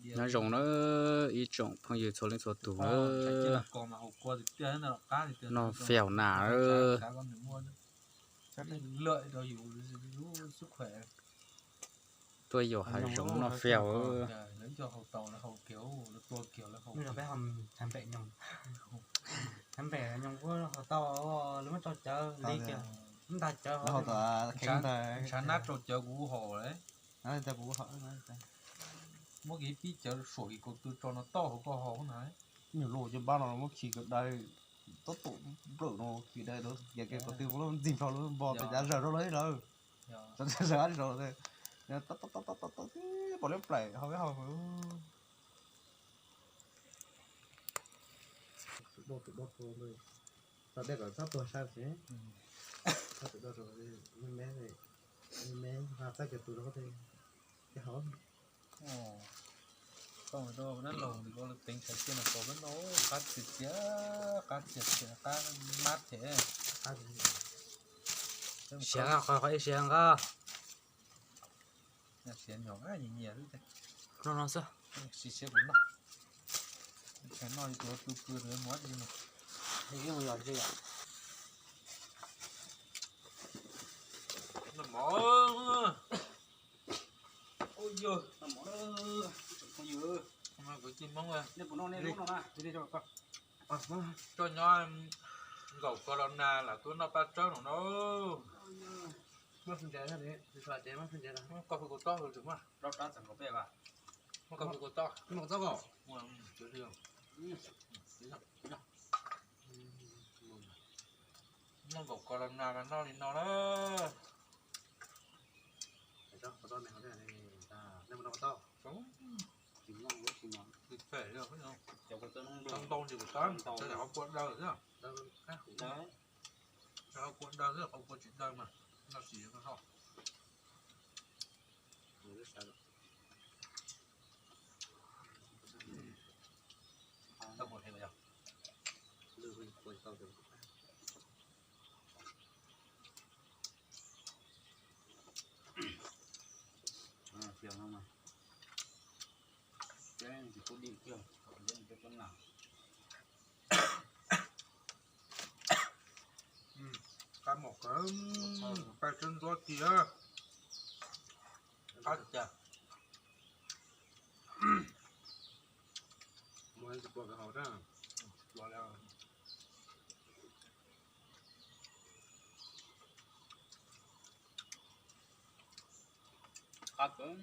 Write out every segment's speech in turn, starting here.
Nyob zoo na ib tsoom phooj ywg txhua leej txhua tus na. Noj fiaus na. Tuaj yos hav zoov noj fiaus. Ntshav nab rau cawv kuv haus lawm. Muab kiag pib cawv suam kiag kaus tw tso no tau hauv koj haus na. Nyuag lus cov npab no muab khi kom dai, tab tom nplawm no khi dai, ces kiag kaus tw muab lub ntxig nrho lub npo pes cav zawm rau lawm lawm. Zawm ab zaum pom lub plaim hauv peb hauv. Tau tej kom txhob tuag sab xwb. Tau tej me me, me me ho txaj kiag tus rau tej hauv. Tau rau nab laug nkaus teev tshav tiaj no tau peb noj, qab txias txias, qab txias txias, qab mab thiab. Siav nqa qhov qhov ib siav nqa. Siav nyom nyias nyias xwb. No no xwb. Siav siav kuv noj. Noj tus pw pw mus ib mus yos ntse yom. Noj mov. Ua yog noj mov, ib tsoom phooj ywg, kuv cig Hmoob, nej puas noj nej lub no na? Tso nyob nkaum ko los na lam tuaj noj paj tsawb no na. Muab fwj ntses, muab fwj ntses, koj fwj kuv tob, muab koj fwj kuv tob, muab koj tob. Noj nkaum ko los na mas noj li no na. Ntau ntau ces kuv tab, qhov kua dawb xwb, qhov kua dawb xwb, qhov kua tsis dawb mas noj tsis tau. Qab mom kawg, paj tsawb ntxuab tiag. Qab tiag. Qab kawg.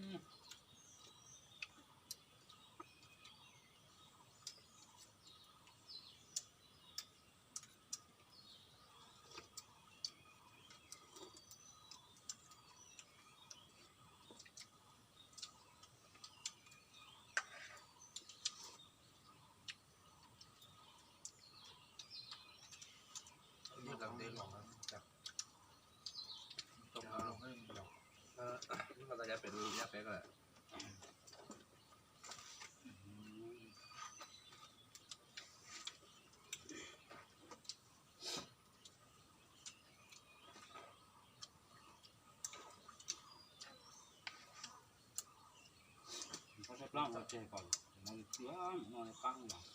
Koj saib plab no tseg kom no li tiag, no li qab los.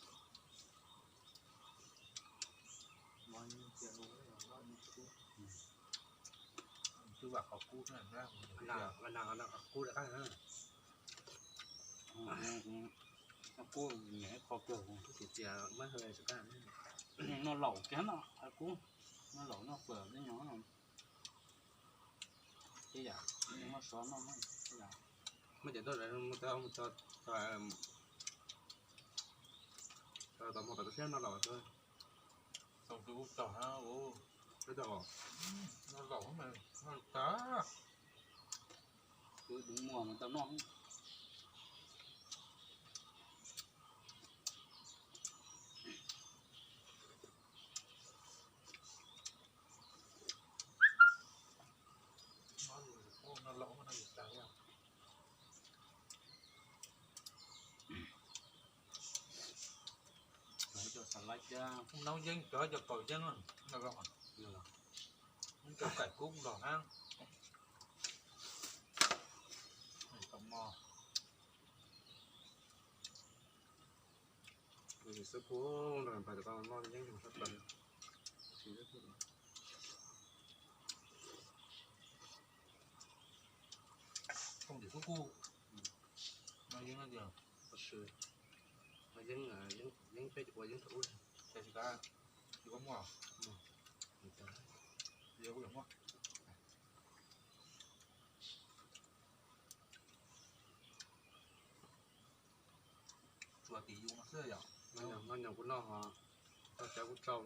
Twb vam qhov kub, qhov kub, qhov kub nyiam qhov kub, noj laum kiag no qhov kub, noj laum noj fawm tej nyuag. Muab cov tuaj, tau mus tom tu siab noj laum. Tau tu tau ha, noj laum mas noj tag. Tus dub muag mas tau noj. Noob yeeb cov cov kaum yeeb, cov kaim kub los hab. Kuv nrog pais tau noj yeeb zoo sab plaws. Thooj tim kuj kuj, noj yeeb tiag. Yeeb, yeeb peb ua yeeb thaum ub. Tsis muaj, muaj. Tsuas tim yus no xwb yom. Noj nyob kuv noj ho, tau cov kuv tsau.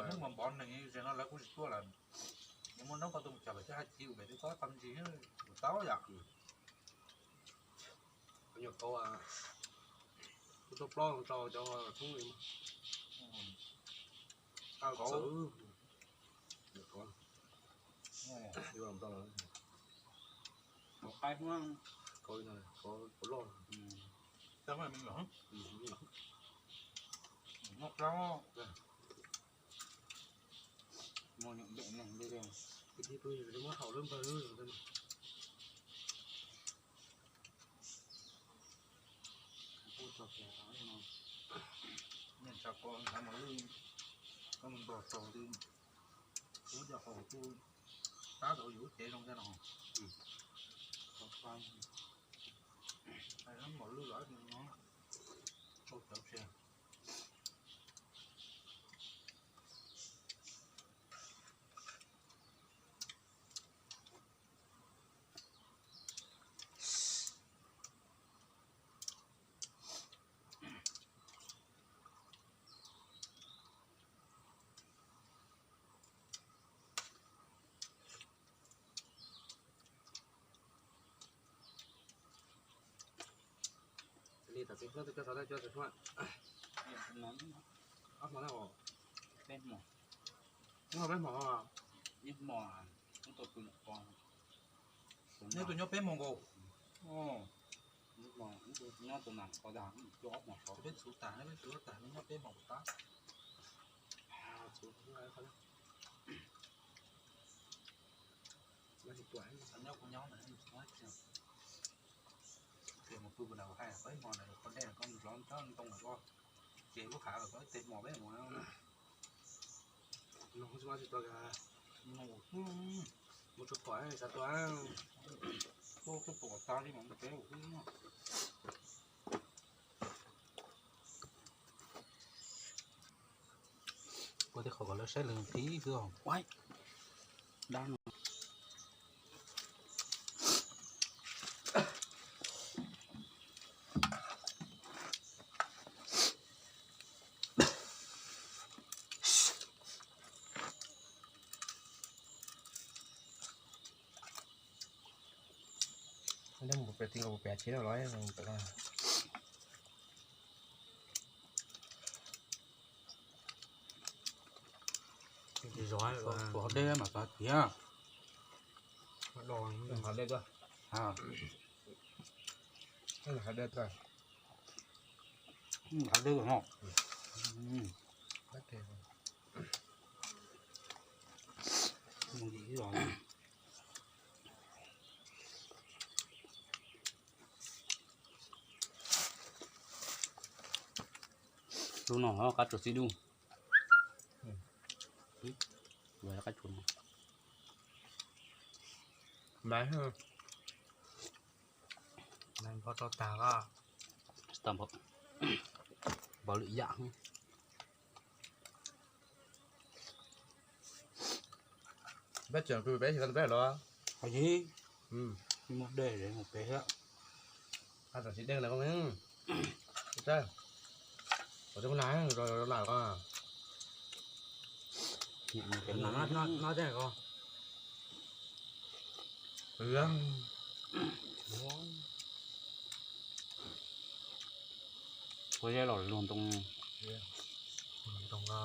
Hnub mas npov neeg ze no lawv kuj tsis tuaj lawm. Yog muaj noob koj tuaj mus tsa pem twb haj ci ua pem twb kob qab ntsis ua tau yom. Nyuam qhuav kuv tuaj plob rau cov thoob li. Qab kauv, nyuam qhuav, kauv qaib, kauv, kauv loj. Noj plaub. Muaj nyuam npem neeg li. Kwv tij pw muab haus lub npawg. Kuv tso kiag no, nej tsa ko nrad mas wb, koj mus npog tsaug twg, kuv cov qau kuv tab tau yus lub cev zoo thiab no. Hais mos lwj los no, tsau cawv tsev. Li tam sim no twb cov xav tau cov tsis muaj. Ob hmo na os. Peb hmo. Ib hmo peb hmo. Ib hmo, ib tug pw nram ko. Neb tus nyob peb hmo nkaus. Nyob tus nram ko tas, peb txhuv tas, peb txhuv tas nyob peb hmo kuv tab. Nyob kuv nyob ntawd, mus pw kuv nram kuv hais peb hmo ntawd, koj dej koj mus zov tsob ntoo lawm koj ces lub hav lawm koj tej hmo peb hmo. Mus tsuas pom xav tua, tua pom tas li mas mus tsev ua xwb. Ua tej qhov kom lawv saib lawv qhib xwb os. Dab no. Mus pem ti nkaus pem tsev no los. Zov, zov dej mas xav tiag. Hav dej tuaj. Hav dej no. Lub no qab tsuas xib dub. Qab tsuas no. Npog rau tag os. Npog lwm yam. Peb tseem pw peb tsis tau peb los. Hais tsis, muaj dej mus pem thiab. Tam sim dej lawm koj. Ua teb na, rau lam ko. No teb ko. Ua zeb los luag ntoo. Ntoo ko.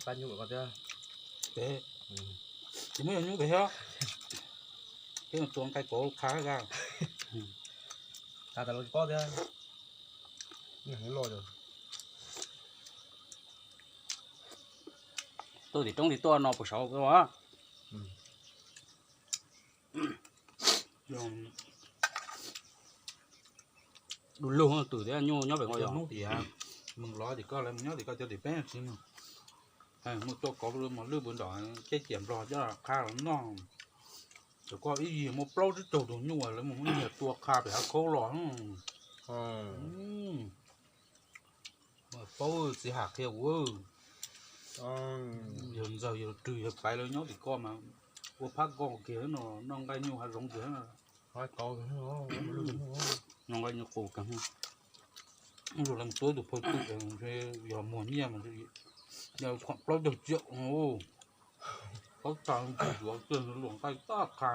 Pab nyuj ko thiab. Ces muab yog nyuj pem thiab. Peb mus txua nqaij kauv qha ga. Tas los tsis paub thiab. Tuaj tim roob tim tuaj no puas saud as? Du lug twm thiab nyuj nyob pem nqo yog. Hnub tias mus lov tim koj, lawv mus nyob tim koj cov tim peb tsis mus. Mus tua kauv mos lwj puv nrom, ceb ciam nplog coj qha los noj. Cov koj ib yig muaj plaub tsib caug tus nyuj, lawv mus muab nyiag tua qha pem hav khaub los. Paub txiv ham qhia kuv. Yawg ntxawg yawg rwg yawg paiv lawv nyob tim koj mas ua phab nkoj kiag no, noj nqaij nyuj hav zoov kiag. Noj nqaij nyuj qus kiag. Ib zaug lawv mus tua ib tug phaj twm, yog muag nyiaj mas yog khuam plaub caug tsiaum. Paub tag yuav kiag luam nqaij tag qha.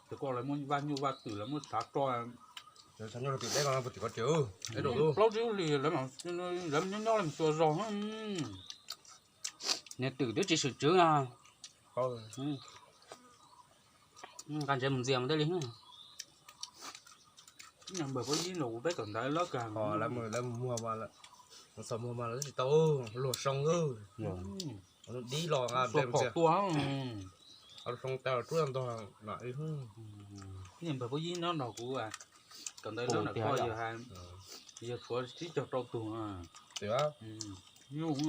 Ces koj lawv muab vaj nyuj vaj twm lawv muab txhav rau. Plaub tsib hlis lawv nyob nyob lawv mus tua zog. Niag twm twb tsis swm tswv no. Nqa ntsev mus ntxias mas thiaj li. Npawg Pab Yib nrog kuv peb kawm ntawv lawv kag. Lawv mus muag mas, mus txhom muag mas lawv twb tsis tau luag soo lawm. Dib los nqa ntsev mus tua. Luag soo tas los rub ntog mam li. Npawg Pab Yib nyob nrog kuv kawm ntawv lawv nram koj yawg hais, yawg tshuav tsib caug rau tug. Nyuj.